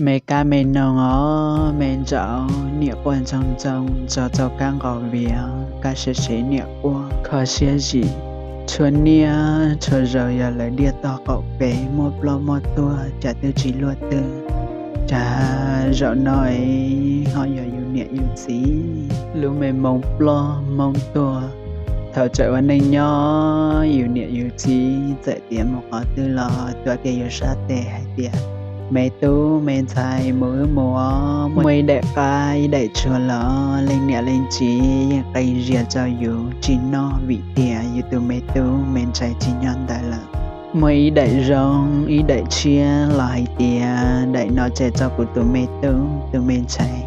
Me kab me noog os, me ntsaum, niam quaj ntsoog ntsoog, tsaug txoj kab nqos vias, kab siab siab niam quaj kho siab zim. Tshuav niaj tshuav zaus yog lawv diaj tog qaum pem muaj ploj muaj tuag, cas twb tsis luaj twg. Cas zaum no es ho yog yus niam yus txiv lub me moo ploj moo tuag. Thaum tseem ua neej nyob, yus niam yus txiv txawm tias mus qhov twg los tuav kiag yus sab tes hais tias, me tub me ntxhais, mus wb mus os. Muaj ib daim qab ib daim tsuag los leej niam leej txiv yeej qee zias rau yus tsis noj, vim tias yus tus me tub me ntxhais tsis nyob ntawd lawm. Muaj ib daim zoo ib daim tshiab los hais tias, daim no tseg rau kuv tus me tub tus me ntxhais.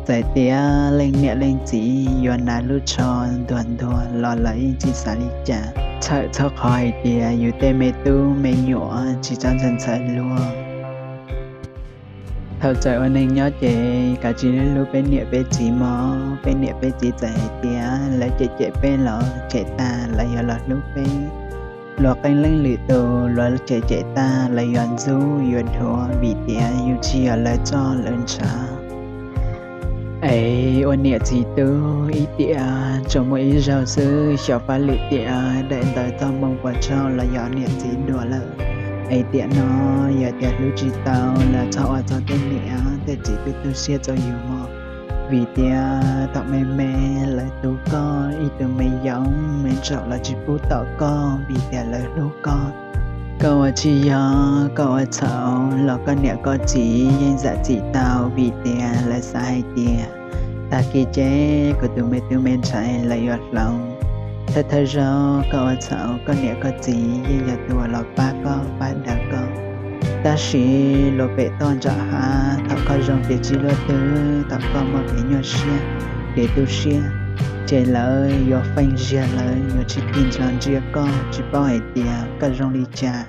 Txawm tias leej niam leej txiv yuav hnav lub tsho ntuag ntuag los lawv yeej tsis xav li cas, txhawm txog qhov hais tias yus tej me tub me nyuam tsis txhob ntxhais ntxhais luag. Thaum txawm ua neeg nyob ces kav tsij hlub peb niam peb txiv mog. Peb niam peb txiv txawm hais tias lawv cem cem peb los cem tag lawv yuav los hlub peb. Luag qee leej lwm tus luag cem cem tag lawv yuav ntxub yuav dhuav, vim tias yus tsis yog lawv txoj lawv ntshav. Es ua niam txiv tub ib tiam tsuas muaj ib zaug xwb, xyov faj lwm tiam daim ntawv txoj moo puas tsaug los yog niam txiv dua lawm. Es tiam no yog tias hlub tsis tau los txhob ua txog tej niam tej txiv tu tu siab rau yus mog. Vim tias thaum me me lawv tu koj ib tug me yoov me ntsaum los tsis pub tom koj, vim tias lawv hlub koj. Koj ua tsis yog koj ua txhaum los koj niam koj txiv yeej zam txim tau, vim tias lawv xav hais tias tag kis ces kuv tus me tub me ntxhais lawv yuav hloov. Thawj thawj zaug koj ua txhaum koj niam koj txiv yeej yog tus uas los pab koj pab daws koj. Tab sis luag pem toj ntsam hav, thaum koj zoo ces tsis luaj twg, thaum koj muaj kev nyuaj siab kev tu siab, ces lawv yuav feej ziag, lawv yuav tsis tig ntsia koj, tsis paub hais tias koj zoo li cas.